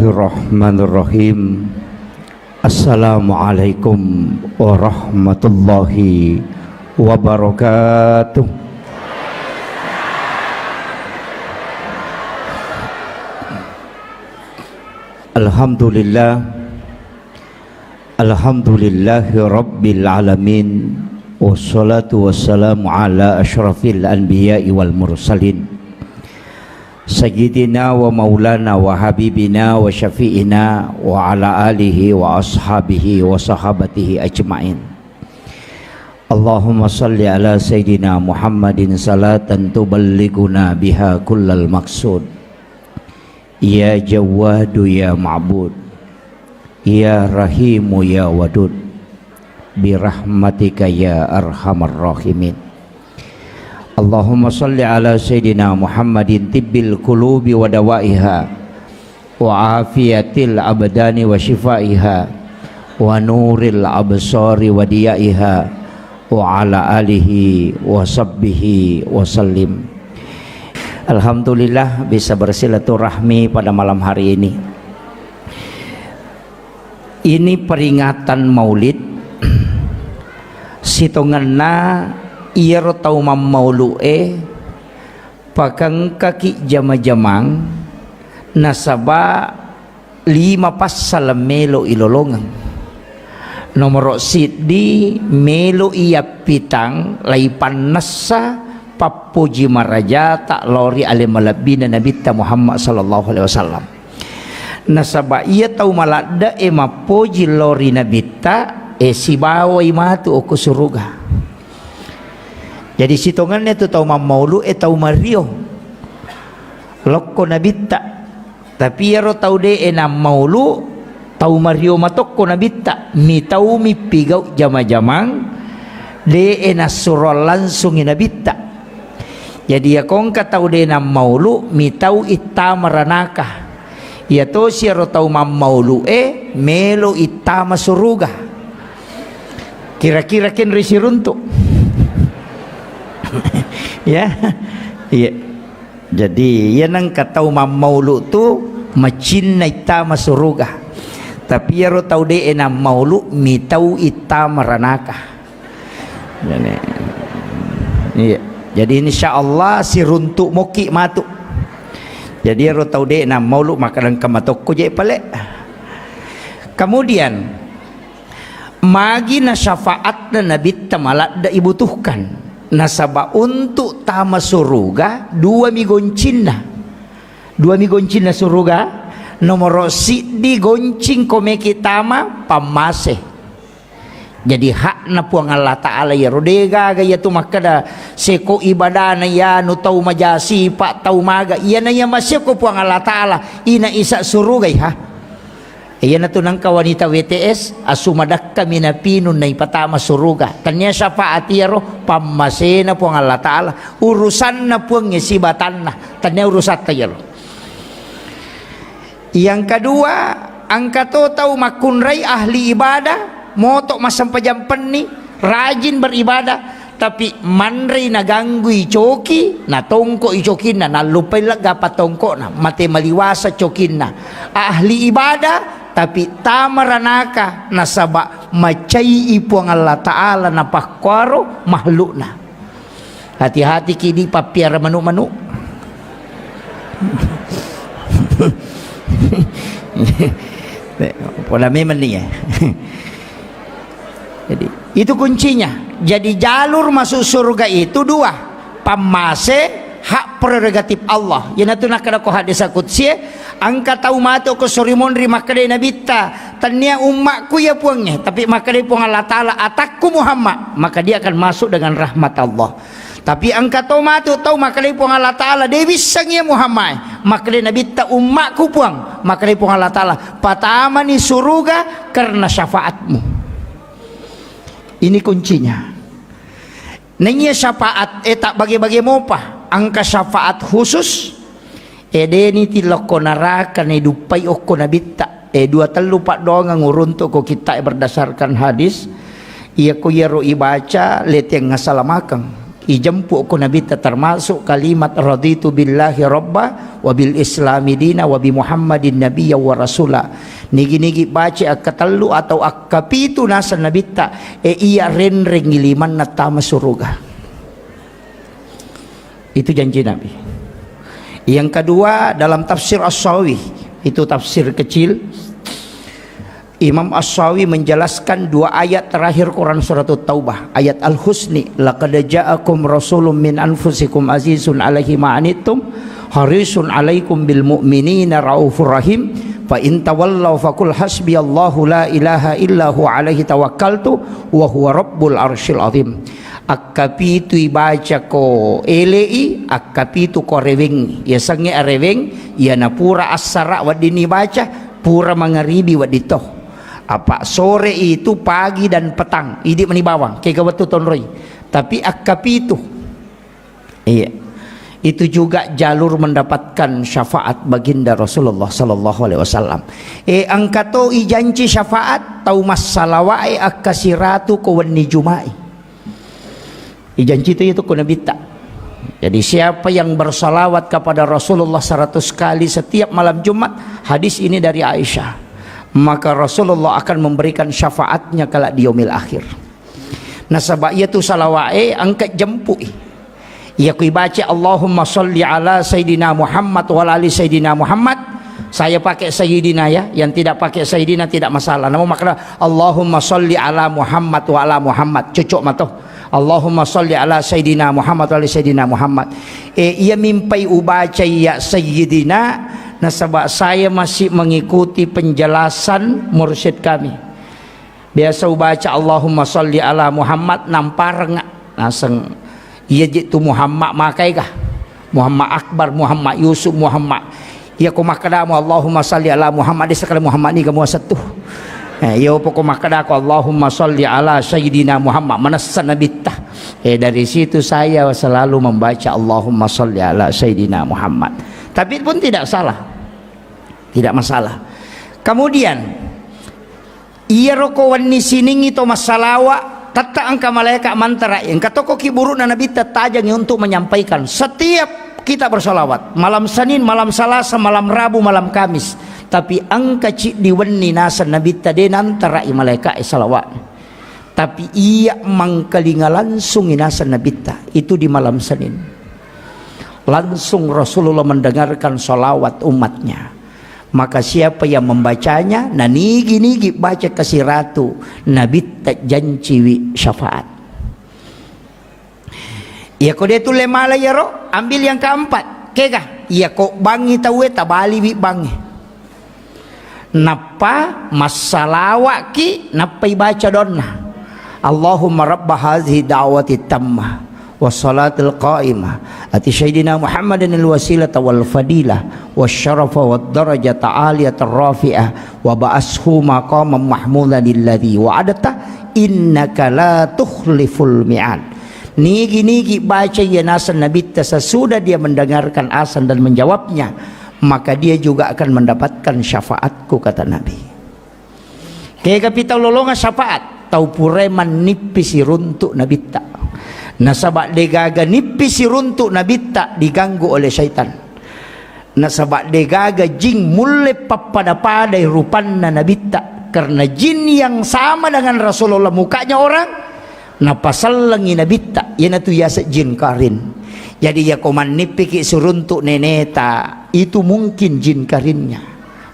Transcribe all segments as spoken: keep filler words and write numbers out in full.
Bismillahirrahmanirrahim. Assalamualaikum warahmatullahi wabarakatuh. Alhamdulillah. Alhamdulillahi rabbil alamin. Wassalatu wassalamu ala asyrafil anbiya'i wal mursalin. Sayyidina wa maulana wa habibina wa syafi'ina wa ala alihi wa ashabihi wa sahabatihi ajma'in. Allahumma salli ala Sayyidina Muhammadin salatan tuballighuna biha kullal maqsud. Ya Jawwadu ya Ma'bud. Ya Rahimu ya Wadud, birahmatika ya arhamar rahimin. Allahumma salli ala Sayyidina Muhammadin tibbil qulubi wa dawaiha, wa afiyatil abdani wa shifaiha, wa nuril absari wa diyaiha, wa ala alihi wa sahbihi wa sallim. Alhamdulillah bisa bersilaturahmi pada malam hari ini. Ini peringatan Maulid, sitongenna iyaro tau mammaulu'e pakengkaki jama-jamang, nasaba lima passala melo ilolongeng. Nomoro siddi, melo iyappitang laipannessa pappoji marajata lao ri ale malebbina Nabitta Muhammad sallallahu alaihi wasallam. Nasaba iya tau maladde'e mappoji lao ri Nabitta, e, sibawai matu okko suruga. Jadi sitongenna tu tau mammaulu'e tau mario lokko Nabitta. Tapi iyaro tau de'e nammaulu, tau mario matokko Nabitta, mitaumi pigau jama-jamang, de'e nassuroang langsungi Nabitta. Jadi iyako engka tau de nammaulu, mitau ittama ranaka. Iyatosi iyaro tau mammaulu'e melo ittama suruga. Kira-kira kenri siruntu. Ya. Iya. Jadi iya nengka tau mammaulu tu macinna ittama suruga. Tapi iyaro tau de'e nammaulu mitau ittama ranaka. Jadi, iya. Jadi, insya Allah siruntu moki matu. Jadi, ero tau de nammaulu maka engka matokko je pale. Kemudian, magi na syafaatna Nabitta maladda ibutuhkan. Nasaba untuk tama suruga, dua mi goncinna. Dua mi goncinna suruga. Nomoro siddi goncing ko meki tama pammase. Jadi hakna Puang Allah Ta'ala iyaro, de gaga iyatu makkeda seko ibadana iyanu tau majasipa, tau maga, iyana iya maseko Puang Allah Ta'ala, ina isa surugai ha. Iyanatu nengka wanita W T S, asu madakka minapinung naipatama suruga. Tania syafaat iyaro, pammasena Puang Allah Ta'ala, urusanna Puang sibatanna, tania urusatta iyaro. Yang kedua, engka to tau makkunrai ahli ibadah, moto massempajang penni, rajin beribadah, tapi manrei naganggui coki, natongkoi cokinna, nallupai lega patongkona, mate maliwasa cokinna. Ahli ibadah, tapi tama ranaka, nasaba macai Puang Allah Ta'ala napakkuaro makhlukna. Hati-hati ki di pappiara manu-manu. Pola memang nih ya. Jadi, itu kuncinya. Jadi, jalur masuk surga itu dua. Pammase, hak prerogatif Allah. Iyanatu nakkeda ko hadis qudsi, engka tau matu ko sorimonri makkeda Nabitta, tania ummakku ya Puangnge, tapi makkeda Puang Allah Ta'ala, atakku Muhammad, maka dia akan masuk dengan rahmat Allah. Tapi engka to matu tau makkedai Puang Allah Ta'ala, de wisseng iya Muhammad, makkedai Nabitta, ummakku Puang, makkedai Puang Allah Ta'ala, patamani suruga karena syafaatmu. Ini kuncinya. Naiya syafaat e tak bage-bage mopa, engka syafaat khusus, E, deni tillokko naraka naiduppai okko Nabitta. E, dua tellu paddoangeng uruntuk ko kitta e berdasarkan hadis. Iyako iyaro ibaca, leteng ngasalamakeng. Ijempu ko Nabitta, termasuk kalimat raditu billahi rabba wa bil islami dina wa bi Muhammadin nabiyya wa rasula. Nigi-nigi baca akkatellu atau akkapitu naseng Nabitta, e iya renreng limanna tama suruga. Itu janji Nabi. Yang kedua, dalam tafsir As-Sawi, itu tafsir kecil, Imam As-Sawi menjelaskan dua ayat terakhir Quran Surat Taubah, ayat Al-Husni, "Laqad ja'akum rasulun min anfusikum azizun alaihi ma anittum, harisun alaikum bil mu'minina raufur rahim, fa in tawallaw faqul hasbiyallahu la ilaha illa huwa alaihi tawakkaltu wa huwa rabbul arsyil azim." Akkapitu ibaca ko elei, akkapitu ko arewengngi. Yasengnge areweng, iyana pura assara weddinni baca, pura mangaribi wedding to. Apa sore itu, pagi dan petang, idi mani bawang, kega wettu tonroi. Tapi akkapitu. Iya. Itu juga jalur mendapatkan syafaat baginda Rasulullah sallallahu alaihi wasallam. E, engka to ijanci syafaat tau massalawae akkasiratu ko wenni Juma'i. Ijanci tu itu ko Nabitta. Jadi siapa yang bersalawat kepada Rasulullah seratus kali setiap malam Jumat, hadis ini dari Aisyah, maka Rasulullah akan memberikan syafaatnya kelak di yaumil akhir. Nasaba iya tu salawae engka jempui. Iya ku ibaca Allahumma salli ala Sayyidina Muhammad wa ala ali Sayyidina Muhammad, saya pakai Sayyidina ya, yang tidak pakai Sayyidina tidak masalah. Namun makna Allahumma salli ala Muhammad wa ala Muhammad, cocok mato. Allahumma salli ala Sayyidina Muhammad wa ala Sayyidina Muhammad. E, iya mimpai ubaca iya Sayyidina, nasaba saya masih mengikuti penjelasan mursyid kami. Biasa ubaca Allahumma salli ala Muhammad, nampareng naseng iya je tu Muhammad makai kah? Muhammad Akbar, Muhammad Yusuf, Muhammad. Iya ko makkadamu Allahumma salli ala Muhammad, de sekali Muhammad ni kamu settu. Eh, iya poko makkadaku Allahumma salli ala Sayyidina Muhammad, manessa Nabitta. Eh, dari situ saya selalu membaca Allahumma salli ala Sayyidina Muhammad. Tapi pun tidak salah. Tidak masalah. Kemudian, iyaro ko wenni siningngi to massalawa, tette engka malaika mantara, engka toko ki burukna Nabitta tajangi untuk menyampaikan. Setiap kita bersalawat, malam Senin, malam Salasa, malam Rabu, malam Kamis, tapi engka ciddi wenni naseng Nabitta de nantarai malaika e salawat. Tapi iya mangkalinga langsung inaseng Nabitta itu di malam Senin. Langsung Rasulullah mendengarkan salawat umatnya. Maka siapa yang membacanya, nanigi-nigi baca kasiratu, Nabitta janciwi syafaat. Iya ko de tulle mala iyaro, ambil yang keempat. Kega? Iya ko bangi tauwe, tabaliwi bangi. Nappa massalawa'ki, nappa ibaca doanna. Allahumma rabba hadzihi da'wati tammah wassalatil qa'imah ati sayyidina Muhammadin al wasilata wal fadilah wasyarafa wad darajata aliyatar rafi'ah wa ba'ashu maqaman mahmudan alladzi wa'adta innaka la tukhliful mi'ad. Nigi-nigi baca iya naseng Nabitta sesudah dia mendengarkan azan dan menjawabnya, maka dia juga akan mendapatkan syafaatku, kata Nabi. Kega pitau lolonga syafaat? Tau purai mannippi siruntu Nabitta. Nasaba degaga nippi siruntu Nabitta diganggu oleh syaitan. Nasaba degaga jin mulle pappada-padai rupanna Nabitta. Karena jin yang sama dengan Rasulullah mukanya orang, napasellengi Nabitta, iyanatu yaseng jin karin. Jadi, yako mannippiki siruntu neneta, itu mungkin jin karinnya.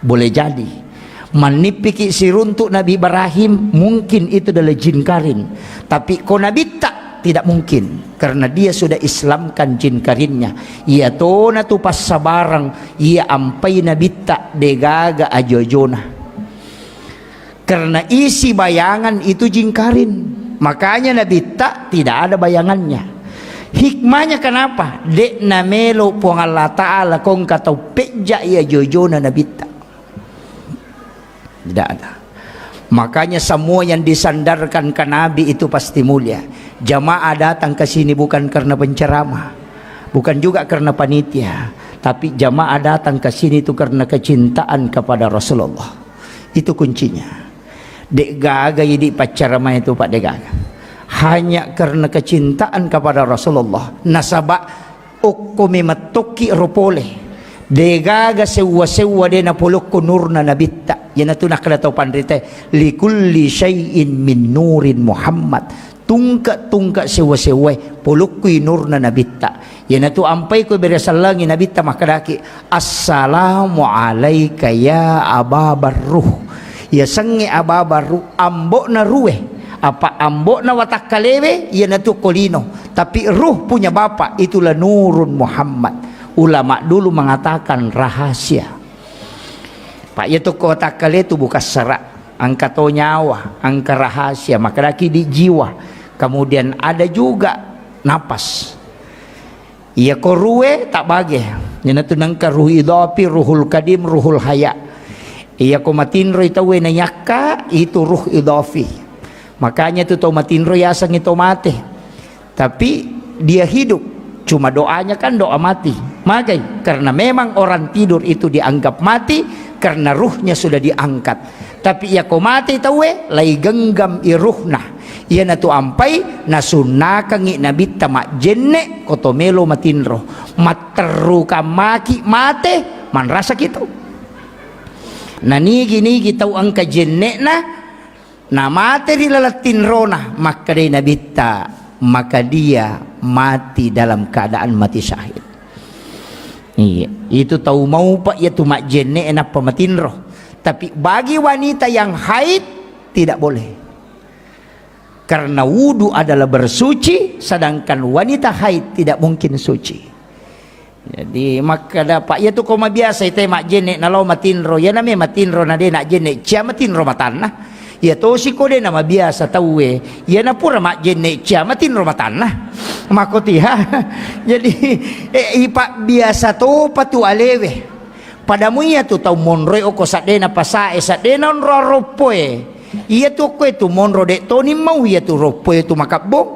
Boleh jadi. Mannippiki siruntu Nabi Ibrahim, mungkin itu adalah jin karin. Tapi ko Nabitta, tidak mungkin. Karena dia sudah Islamkan jin karinnya. Iya tona tu passabarang, iya ampai Nabitta, degaga ajo-ajona. Karena isi bayangan itu jin karin. Makanya Nabitta tidak ada bayangannya. Hikmahnya kenapa? Dek namelo Puang Allah Ta'ala kongka tau pejja iya jojona Nabitta. Tidak ada. Makanya semua yang disandarkan ke Nabi itu pasti mulia. Jamaah datang ke sini bukan karena penceramah, bukan juga karena panitia, tapi jamaah datang ke sini itu karena kecintaan kepada Rasulullah. Itu kuncinya. Dek gaga idi paccaramai tu, Pak, dek gaga. Hanya karena kecintaan kepada Rasulullah. Nasaba okko memettokki ro pole. Degaga sewwa-sewwa de napolokko nurna nabitta. Iyanatu nakkeda tau panritae, "Likulli syai'in min nurin Muhammad." Tungke-tungke sewwa-sewwae polokkui nurna nabitta. Iyanatu ampai ko bere sellengi nabitta makkedaki, "Assalamu alaika ya Aba Barruh." Yasengnge Aba Barruh, ambo'na ruwe. Apa ambo'na watakkalewe, iyanatu ko lino. Tapi ruh punya bapak, itulah Nurun Muhammad. Ulama dulu mengatakan rahasia. Pak, iya tokko watakkale tu bukan serak, engka to nyawa, engka rahasia, makkedaki di jiwa. Kemudian ada juga napas. Iya ko ruwe tak bage. Iyanatu nengka ruh idafi, ruhul kadim, ruhul haya. Iya ko matinroi tauwe nayakka, itu ruh idafi. Makanya tu tau matinro yasengngi to mate. Tapi dia hidup. Cuma doanya kan doa mati. Magai? Karena memang orang tidur itu dianggap mati karena ruhnya sudah diangkat. Tapi iya ko mate tauwe, lai genggam i ruhna. Iyanatu ampai nasunnakangngi nabitta majjenne ko to melo matinro. Matterrukang maki mate, manrasaki tu. Na nigi-nigi tau engka jenne'na, namate ri laleng tinrona, makkedai nabitta, maka dia mati dalam keadaan mati syahid. Iya, itu tau maupa iya tu majjenne nappa matinro. Tapi bagi wanita yang haid, tidak boleh. Karena wudu adalah bersuci, sedangkan wanita haid tidak mungkin suci. Jadi makkeda, Pak, iya tu ko mabiasa ite majjenne nalo matinro, iyana me matinro na de najjenne cia matinro matanna. Iya tosi ko de na mabiasa tauwe, iyana pura majjenne cia matinro matanna. Makotiha. Jadi, eh, ipa biasa topa tu alewe. Pada muiya tu tau monroi okko saddena pasae, saddena onro aroppoe. Iya tu okko e tu monro de toni mau iya tu roppoe tu makabbong.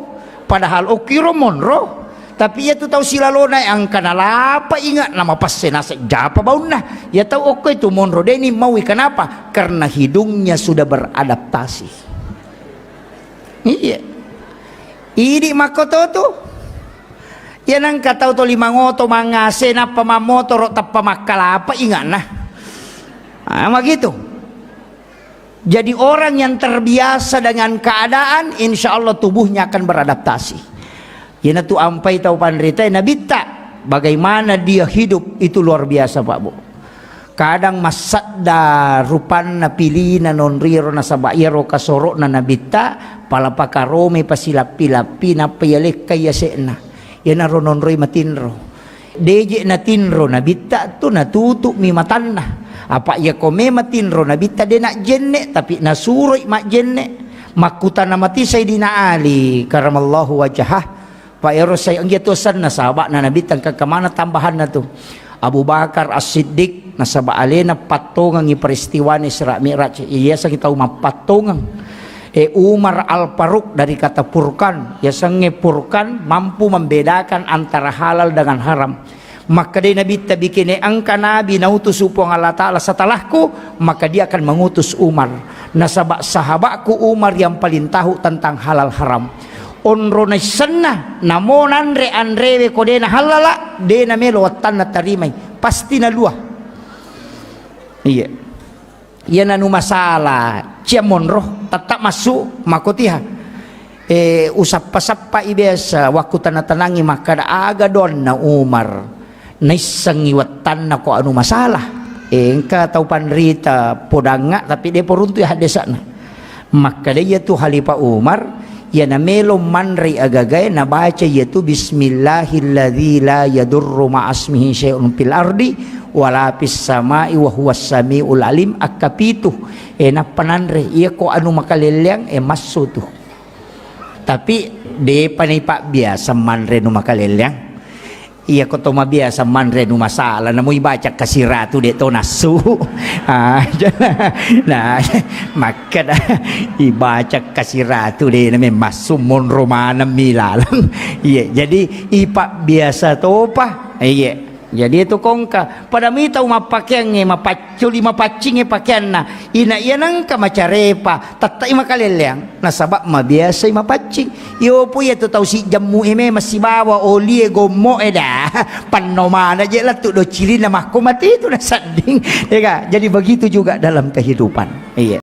Padahal okkiro monro. Tapi iya tu tau silalona e engka nalapa inga na mapasse naseng japa baunna. Iya tau okko e tu monro de ni maui. Kenapa? Karena hidungnya sudah beradaptasi. Iya. Idi makkoto tu. Iya nengka tau to lima ngoto mangase nappa mammotoro tappa makkalapa ingana. Ah, begitu. Jadi orang yang terbiasa dengan keadaan, insya Allah tubuhnya akan beradaptasi. Iyanatu ampai tau panrita nabitta. Bagaimana dia hidup itu luar biasa, Pak Bu. Kadang massadda rupanna pilina nonriro nasaba iyaro kasoro'na nabitta, pala pakaromai pasilappi-lappi nappa iyalekkai yase'na. Iyanaro nonroi matinro. Deje natinro nabitta tu natutu'mi matanna. Apa iya ko me matinro nabitta de najjenne, tapi nasuroi majjenne. Makkutana mati Sayyidina Ali karamallahu wajhah. Pak ero sai enggi tu senna sahaba'na nabitta engka kemana tambahanna tu. Abu Bakar As-Siddiq nasaba alena pattongengi peristiwana Isra Mi'raj. Iya sangi tau mappattongeng. E, Umar Al-Faruq dari kata furqan, yasengnge furqan mampu membedakan antara halal dengan haram. Makkedai Nabitta, bikene engka nabi nautusu Puang Allah Ta'ala setelahku, maka dia akan mengutus Umar. Nasaba sahabatku Umar yang paling tahu tentang halal haram. Onro naissenna, namo nanre anrewe ko dena hallala, dena melo wattanna tarimai. Pasti nalua. Iya. Iya nanu masalah, cia monro, tetap masuk, makotiha. Eh, usappa-sappai biasa, waktu tanang-tanangi makkada aga doanna Umar. Naissengngi wattanna ko anu masalah. Eh, engka tau panrita podangnga, tapi de poruntu ya hadesana. Makkada iya tu Khalifah Umar, iya namelo manrei agagae nabaca iya tu, "Bismillahilladzi la yadurru ma'asmihi syai'un fil ardi wala fis sama'i wa huwas sami'ul alim," akkapitu. E, nappa nanre, iya ko anu makalelleang, e, massu tu. Tapi depa naipa biasa manre nu makalelleang. Iya ko to mabiasa manre nu masalah, namo ibaca kasiratu de to nassu. Ah, nah, makkada ibaca kasiratu de name massu monro maneng mi laleng. Iya, jadi ipa biasa topa. Iya. Jadi itu kongka, pada mi tau mappakeangnge, mapacculi, mapaccingnge pakeanna. Ina iya nengka macarepa, tettai makalelleang. Nasaba mabiasai mapaccing. Iyo pu iya tu tau sijjemmu e memang sibawa oli e, gommo e dah. Panno mana je lettu do cilinna makko mate itu nasedding. Ya ga? Jadi begitu juga dalam kehidupan. Iya.